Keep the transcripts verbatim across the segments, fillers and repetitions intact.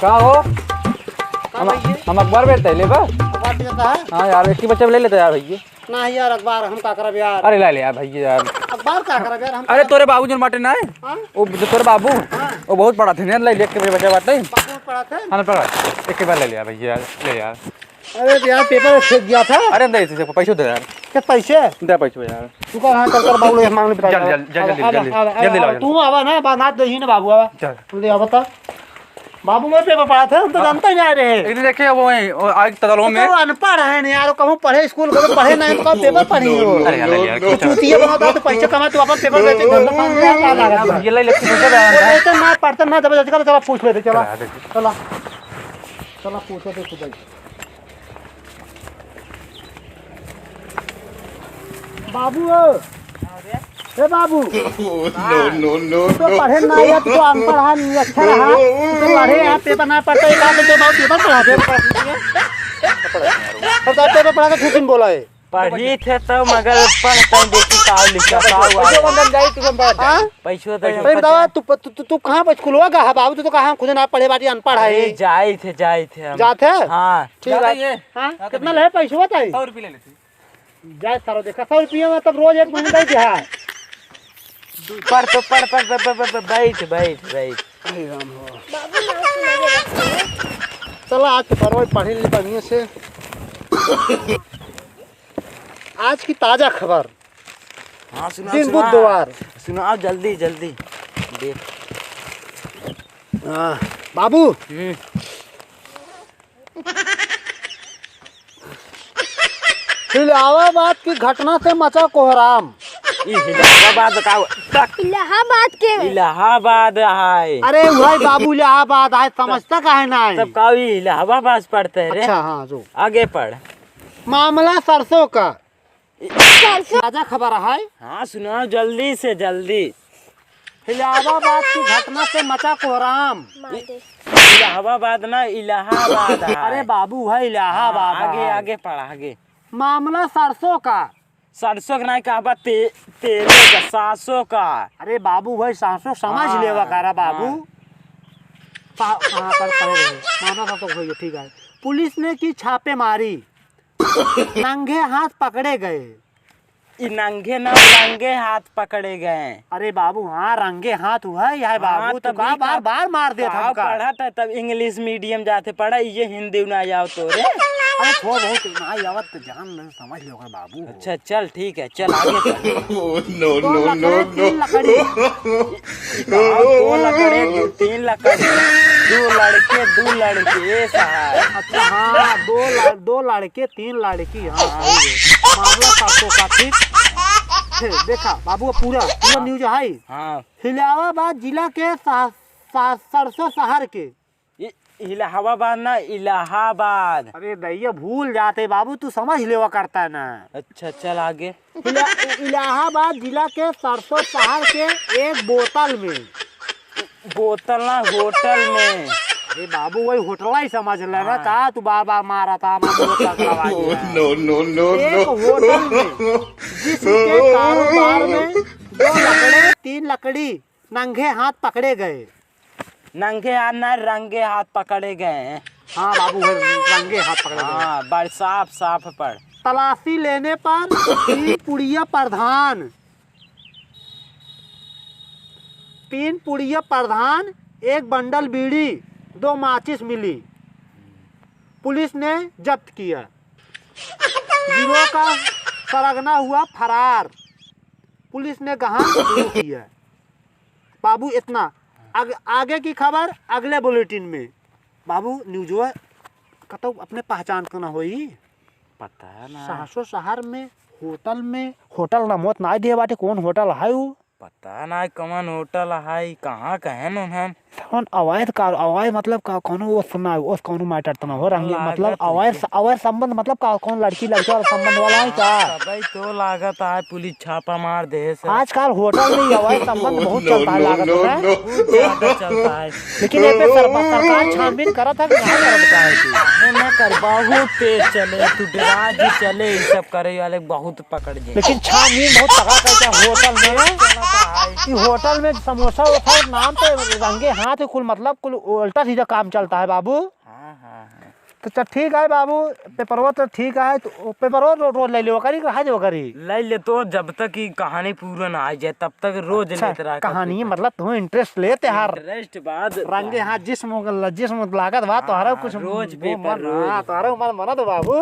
का हो? का हम, भैया? हम अखबार बेचते हैं, लेबा? अखबार बेचता है? हाँ यार, एक ही बच्चे ले लेते यार भैया। ना यार, अखबार हम का करब यार? अरे ला ले यार भैया यार। अखबार का करब यार हम? अरे तोरे बाबू जौन बाटे ना, हाँ? वो जो तोरे बाबू, हाँ। वो बहुत पढ़त है, ले ले के बच्चा बाटे। बाबू पढ़त है? हाँ, पढ़त। एक बार ले ले यार भैया यार, ले यार। अरे यार, पेपर छूट गया था। अरे दे, दे, दे, पैसो दे यार। क्या पैसे? दे पैसो यार। तू कहाँ चल कर बाबू, एक मांग ले, जल्दी, जल्दी, जल्दी, आवा, जल्दी, आवा, जल्दी, आवा, जल्दी आवा, लाओ, तू आवा ना, बात, बात दही ना बाबू, आवा। चल। तू ले आवा तो। बाबू, मैं पेपर पढ़ा था, हम तो हाँ। जानते ही नहीं आ रहे। एक दिन देखे वो वहीं, वो आग तदलो में। तो अनपढ़ है नहीं यार, कहूँ पढ़े, स्कूल गए, पढ़े नहीं, तो कब पेपर पढ़ी हो? अरे यार, यार, तू चूतिया बना था, तो पैसे कमा, तू अपन पेपर बेचे, धंधा पानी, यार, क्या लागत है? ये ले, ले, पैसे दे वो यार। लेते ना, पढ़ते ना, जबरदस्ती का, तो चला पूछ लेते, चला। चला, दे। चला। चला, पूछ लेते खुद ही। बाबू हो। ए बाबू। No, no, no, तू तो no। पढ़े ना आया, तू तो अनपढ़ है, नहीं अच्छा रहा। तू तो पढ़े यहाँ, पेपर ना पढ़ता, एक आदमी तो बहुत पेपर पढ़ा दे। अब तो पेपर पढ़ा के फिर तुम बोला है। पढ़ी थे तो मगर पढ़ तई देखी का लिखा, का हुआ है। हाँ? पैसो तो पैसो। भाई बतावा, तू, तू, तू, तू कहाँ पर स्कूलवा का है बाबू? तू तो कहाँ खुद ना पढ़े बाटी, अनपढ़ है। अरे, जाई थे, जाई थे हम। जात है? हाँ। ठीक जाते है। ये। हाँ? जाते कितना भैया। ले पैसो बताई? सौ रुपये ले लेते। जाए सारो देखा, सौ रुपया में तब रोज एक महीना दे दिया। पढ़ तो पढ़, पढ़, पढ़, पढ़, पढ़, बैठ, बैठ, बैठ। अरे राम हो। चला, आज के पढ़ो, पढ़ ले बढ़िया से। आज की ताजा खबर। हाँ, सुनाओ, दिन सुनाओ। बुधवार। सुनाओ जल्दी, जल्दी। देख। हाँ, बाबू। हम्म। इलाहाबाद की घटना से मचा कोहराम। ई इलाहाबाद का? इलाहाबाद के? इलाहाबाद है। अरे भाई बाबू, इलाहाबाद है, समझता काहे ना है? तब का ई इलाहाबाद पढ़ते हैं रे? अच्छा, हाँ, जो। आगे पढ़। मामला सरसों का। सरसों। ताजा खबर है। हाँ, सुनाओ जल्दी से जल्दी। इलाहाबाद की घटना से मचा कोहराम। मार दे। इलाहाबाद ना, इलाहाबाद है। अरे बाबू है, इलाहाबाद हाँ, आगे, है। आगे पढ़, आगे। मामला सरसों का। सरसों का नहीं कहबा, ते-, तेरे का, सासों का। अरे बाबू भाई, सासों समझ हाँ, लेवा करा बाबू। हाँ। सा-, हाँ, कर, कर रहे। मामला सरसों का, ठीक है। पुलिस ने की छापेमारी। नंगे हाथ पकड़े गए। ई नंगे ना, रंगे हाथ पकड़े गए। अरे बाबू, हाँ, रंगे हाथ हुआ है, यह हाँ, बाबू, तू तब का भी बार, का, बार मार देत का हमका? पढ़त है तब English medium जाते पढ़ा, ये हिंदी ना आओ तो रे। अरे थोड़ा बहुत ना आवत तो जान ले, समझ लो ओकर बाबू। अच्छा, चल ठीक है, चल आगे पढ़। No, दो no, लकड़े, no, तीन no। लकड़ी। दो लकड़े, दो, तीन लकड़ी, दो लड़के, दो लड़की, ये साहब। अच्छा, हाँ, दो ल-, दो लड़के, तीन लड़की, हाँ, हाँ, ये। मामला सातों का, ठीक? हे, देखा, बाबू, पूरा, पूरा news है। हाँ। इलाहाबाद जिला के सा-, सा-, सरसों शहर के। इ-, इलाहाबाद ना, इलाहाबाद। अरे दैया, भूल जाते बाबू, तू समझ लेवा करता ना। अच्छा, चल आगे। इला-, इलाहाबाद जिला के सरसों शहर के एक बोतल में। बोतल ना, होटल में। अरे बाबू, वही होटल ही समझ लेना हाँ। का, तू बार बार मारा था, हमारे को पकड़वा दिया। No, no, no, एक no। होटल में, जिसके कारोबार में दो लकड़े, तीन लकड़ी नंगे हाथ पकड़े गए। नंगे हाथ ना, रंगे हाथ पकड़े गए। हाँ बाबू, वो रंगे हाथ पकड़े गए। हाँ, बड़ साफ, साफ पढ़। तलाशी लेने पर तीन पुड़िया प्रधान, तीन पुड़िया प्रधान, एक बंडल बीड़ी, दो माचिस मिली। पुलिस ने जब्त किया। गिरोह का सरगना हुआ फरार। पुलिस ने गहन छानबीन किया। बाबू, इतना। आग-, आगे की खबर अगले bulletin में। बाबू, न्यूजवा कतौ अपने पहचान का ना होई। पता ना। सासो शहर में, होटल में, होटल ना मौत ना दिए बाटे, कौन होटल है उ? पता ना कौन होटल है, कहाँ कहे न हम। कौन अवैध का, अवैध मतलब का, कौनो वो सुना, वो कौनो matter तो ना हो रंगे, लागत मतलब है। अवैध, अवैध संबंध मतलब का, कौन लड़की लड़का वाला संबंध वाला है का? हाँ, तबै तो लागत है, पुलिस छापा मार दे से। आजकल होटल में ये अवैध संबंध बहुत चलता है, लागत है। बहुत ज्यादा चलता है। लेकिन ये पे सर-, सरकार छानबीन करत है कि नहीं करत है? काहे ना कर, बहुत तेज चले, तू डरा जी चले, ये सब करे वाले बहुत पकड़ जे। लेकिन छानबीन बहुत तगड़ा करते हैं होटल में। ई होटल में समोसा वोसा नाम पे रंगे हाथ तो कुल मतलब कुल उल्टा सीधा काम चलता है बाबू। हाँ, हाँ, हाँ। तो चल ठीक है बाबू, पेपरवा तो ठीक है, तो पेपरवा रो-, रोज ले लेवा करी, रहा देवा करी। ले ले तो, जब तक ई कहानी पूरा ना आ जाए, तब तक रोज अच्छा, लेत रहा कहानी कभी। मतलब तुम्हें interest लेते हर। Interest बाद रंगे हाथ जिस्म, जिस्म लागत बा, तोहरा हाँ, कुछ रोज वो पेपर, मन, रोज। हाँ, तोहरा मन, मन तो बाबू।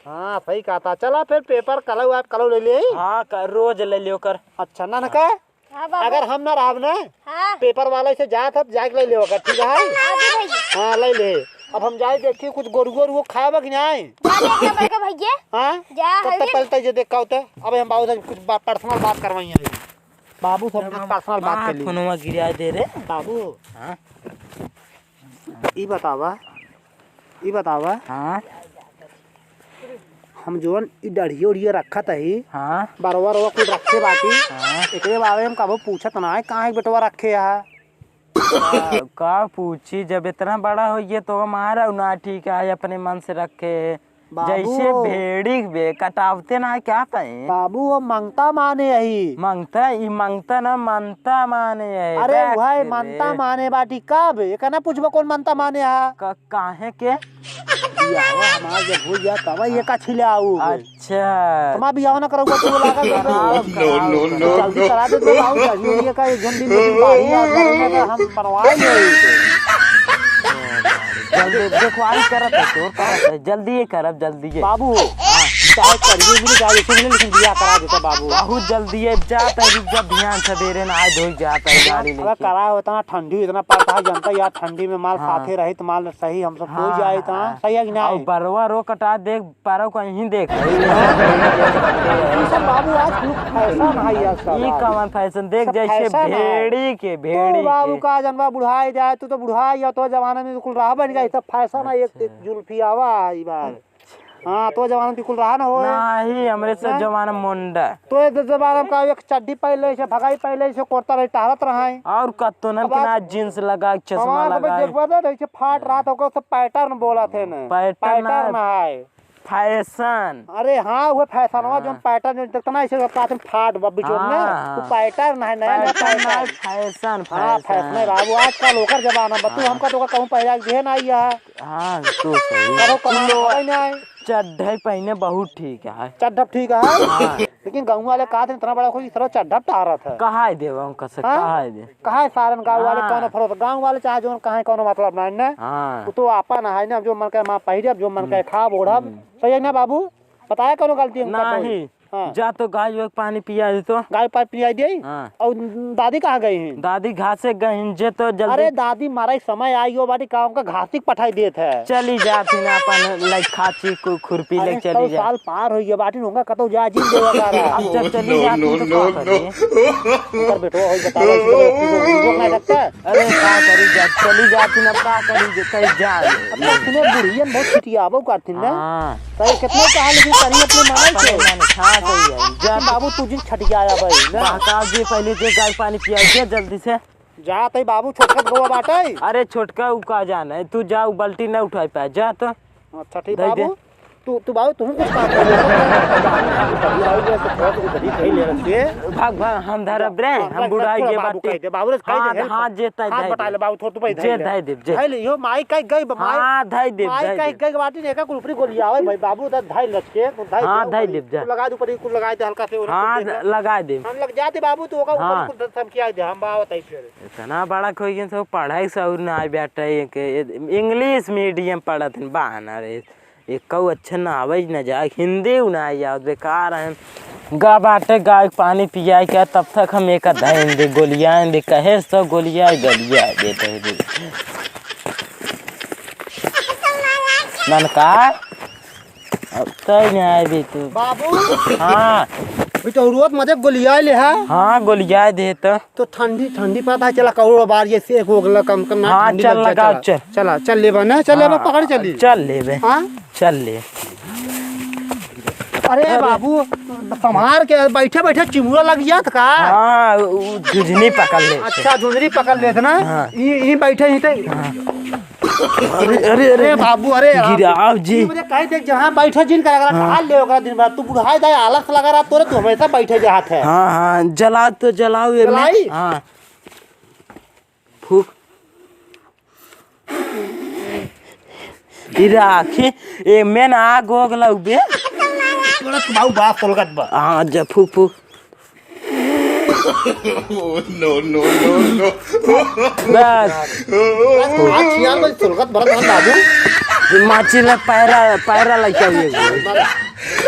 हाँ, सही कहा था। चला फिर पेपर कलऊ, आप कलऊ ले ले। हाँ, क-, रोज ले लियो कर। अच्छा, ना, ना हाँ। का? हाँ, बाबू। अगर हम ना रहब ना, हाँ। पेपर वाला से जात हब, जाके ले लेवा कर, ठीक है? हाँ, जी भैया। हाँ, ले ले। अब हम जाए देखी कुछ गोरू, गोरू खाए बा कि नहीं? जा देख ले बड़का भैया। हाँ? जा, तब तक हल्दी। पलटा जे देखा होता। अब हम बाबू से कुछ बा-, personal बात करवाई है। बाबू से personal बात कर ली। फोनवा गिरा दे रे। बाबू। हाँ? ई बतावा, ई बतावा। हाँ। हम जोन ई डढ़िया उढ़िया रखत हई, हाँ। बरवा रवा कुल रखे बाटी, हाँ। एकरे बारे में कबो पूछत ना है, कहाँ है बेटवा रखे है? का, का पूछी, जब इतना बड़ा हो गया तो हमारा ना ठीक है, अपने मन से रखे। बाबू। जैसे भेड़ी बे, कटावते ना है, क्या तय? बाबू, वो मंगता माने यही। मंगता, ई मंगता ना, मनता माने है। अरे बे, भाई, रे। मनता माने बाटी कब? एका ना पूछबो कौन मनता माने हा? क-, काहे के? बियाहवा हमार जब हो गया, तब ये का छिले आऊ बे? अच्छा। तमा बियाह ना करोगे, तू लागल बे। कराओ, कराओ, कराओ। जल्दी करा दे तो बाबू, जल्दी ये का एक जन दिन, दो दिन बारी आ, हम बनवाए ले। जल्दी देखवारी करत है, तोर करत है, जल्दी ये करब, जल्दी ये। बाबू, हाँ। चाहे करिए भी नहीं, चाहे जैसे मिले, लेकिन बियाह करा देता बाबू। बहुत जल्दी है, जाता है, रुक जा, बिहान सवेरे नहाए धोई जाता है गाड़ी अगर लेके। करा होता ना, ठंडी इतना पड़ता है, जनता यार, ठंडी में माल हाँ। साथे रही तो माल सही, हम सब कोई हाँ, जाए तो हाँ। सही है कि नहीं? और बरवा रो कटा देख, पारो कहीं देख। ई सब बाबू आज कुल फैशन है यार सब ई आज। कवन फैशन? देख सब जैसे फैशन है। भेड़ी के, तो भेड़ी बाबू के। का जनवा बुढ़ाई जाए, तू तो बुढ़ाई या तो जमाना में कुल रहा बन गया, ई सब फैशन है। एक, अच्छा। एक जुल्फी आवा है ई बार। हाँ, तो जमाना में कुल रहा ना होए। नहीं, हमरे सब हैं? जमाना मुंडा। तो ये जमाना में का एक चड्डी पहले से, भगाई पहले से, कुर्ता रही टहरत रहा है। और कत्तो न अब कि ना आज जींस लगा, चश्मा हमार सब लगा। देखबा ना, जैसे फाट रहा था, ओकर सब पैटर्न बोला थे ना। पैटर्न पैटर्न ना है। है। फैशन। अरे हाँ, वो फैशनवा हाँ। जोन पैटर्न जोन देखता ना, ऐसे कहते हैं फाट बा बिचोर में, हाँ। वो पैटर्न है, नया नया पैटर्न पैटर्न। है, फैशन, हाँ, फैशन। फैशन है बाबू, आजकल ओकर जमाना बा। तू हाँ। हमका तो कहूँ पहले देहे ना आइया। हाँ, तो सही। करो कमाल लो, होई ना। चड्ढे पहने बहुत ठीक है। चड्ढा ठीक है। हाँ। लेकिन गाँव वाले कहा थे इतना बड़ा कोई इस तरह चड्ढा टारत है। कहा है देवा उनका से, हाँ? कहा है दे? कहाँ है सारन गाँव वाले, हाँ। कौनो फरोत? गाँव वाले चाहे जोन कहाँ, कौनो मतलब ना है ना। हाँ। वो तो आपन है ना, जो मन करे माँ पहिरे, जो मन करे हम्म। खाब, ओढ़ब। हम्म। सही है ना बाबू? बताया कौनो गलती हमका तो? नहीं। हाँ। जा तो गाय वाय पानी पिया दे तो। गाय पानी पिया दे। हाँ। और दादी कहाँ गई हैं? दादी घासे गई हैं, जे तो जल्दी। अरे दादी मारा समय आई हो बाटी, का उनका घासी पठाई देत है। चली जाती ना अपन लइका खाची को खुरपी ले अरे, चली सौ जा। साल पार हो गया बाटी, उनका कतौ जा जी देवा का रहा। अब जब चली जाती तो का करी? ओकर बेटवा होई बतावा, इसको रोक नहीं सकता। अरे का करी जा, चली जाती ना, का करी जे, कहीं जा। अपना सुने बुढ़ियन बहुत छिटियाबो करथिन ना। हाँ। तो ये कितने कहा लेकिन करी अपने मने अपने से। मन, हाँ, सही है। जा लेकिन बाबू तू जिन छटियाया भाई ना। बहका जी पहले जे गाय पानी पिया दे जल्दी से। जा तई बाबू छोटका गवा बाटे। अरे छोटका उ का जाने, तू जा उ बाल्टी ना उठाई पाए, जा तो। अच्छा ठीक दे दे। बाबू। तू, तू बाबू, तू कुछ काम कर ले। कभी आई जाए तो थोड़ा सा उधर ही कहीं ले रख के। भाग, भाग, हम धरब रे, हाँ, हम रख, बुढ़ाई रख, के बाबू बाटी। कह दे, बाबू रे, कह दे, हाँ, help। हाँ, जे तय हाथ धय बटा दे। ले बाबू, थोड़ा तू भाई जे धय ले। धय देब, जे। धय ले, यो माई कह गई, माई, हाँ, धय देब, माई धय कह देब। गई बाटी, ने का कुलपरी गोली आवे भाई, बाबू, तो धय लच के, धय हाँ, दे, धय ऊपर देब, जा। कुल लगा दे, ऊपर ही कुल लगा दे, हल्का से, और हाँ, कुल दे दे। लगा देब। हम लग जाते बाबू, तो ओका ऊपर हाँ। कुल धमकी आई दे, हम बाबू तई फिर। इतना बड़ा खोई गए सब पढ़ाई से और ना आए बेटा, एक, एक English medium पढ़त हैं, बानर है। एक्कउ अच्छा ना आवे न जाए, हिंदी उ ना आवत, बेकार है। गा बाटे, गाय के पानी पियाए के, तब तक हम एक आधा हिंदी गोलियाए दे, कहे सो गोलियाए, गोलियाए दे, दे, दे। ननका, अब तय नहीं आए भी तू। बाबू। हाँ। बेटा, रोज मजे गोलियाए ले है? हाँ, गोलियाए दे तो। तो ठंडी, ठंडी पता चला, करोड़ बार ये सेक हो गला, कम, कम ना हाँ, ठंडी चल लग जा, लगा, चला। चल। चला, चल लेबा ना, चल लेबा, हाँ, पकड़ चली। चल लेबे। हाँ? चल ले। अरे अरे। बाबू, संभार के बैठे, बैठे चिमुरा लग जात का? हाँ, उ झुझनी पकड़ ले। अच्छा, झुझनी पकड़ लेत ना? हाँ। ई, ई बैठे ही ते। हाँ। अरे, अरे, अरे, अरे बाबू, अरे आप गिराव जी। ई मुझे कहे देख, जहाँ बैठे जिन का लगा रहा, हाँ। टहल ले ओकरा दिन भर। तू बुढ़ाई दाई आलस लगा रहा, तोरे तू हमेशा बैठे जात है। हाँ, हाँ, जला तो जलाओ ये में। जलाई? हाँ। फूक। ई राखी, ए में ना आग होग लउबे। तोरा तो बाबू बाप तोलगत बा। हाँ, जा फूक, फूक। Oh, no, no, no, no। बस। आज छियान बजे तोलगत बरत हन बाबू। माची ले पैरा, पैरा लइका भी है।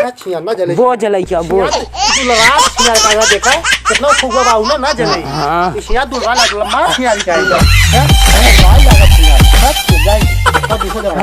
आज छियान ना जले। बोझ लइका, बोझ। तू लगा छियान का देखा, कितना फूक बा बाबू ना, ना जले। हाँ। छियान दूर वाला लम्बा छियान का है। हैं? अरे, भाई लगा छियान। हट, जाए। अब दूसरा जगह।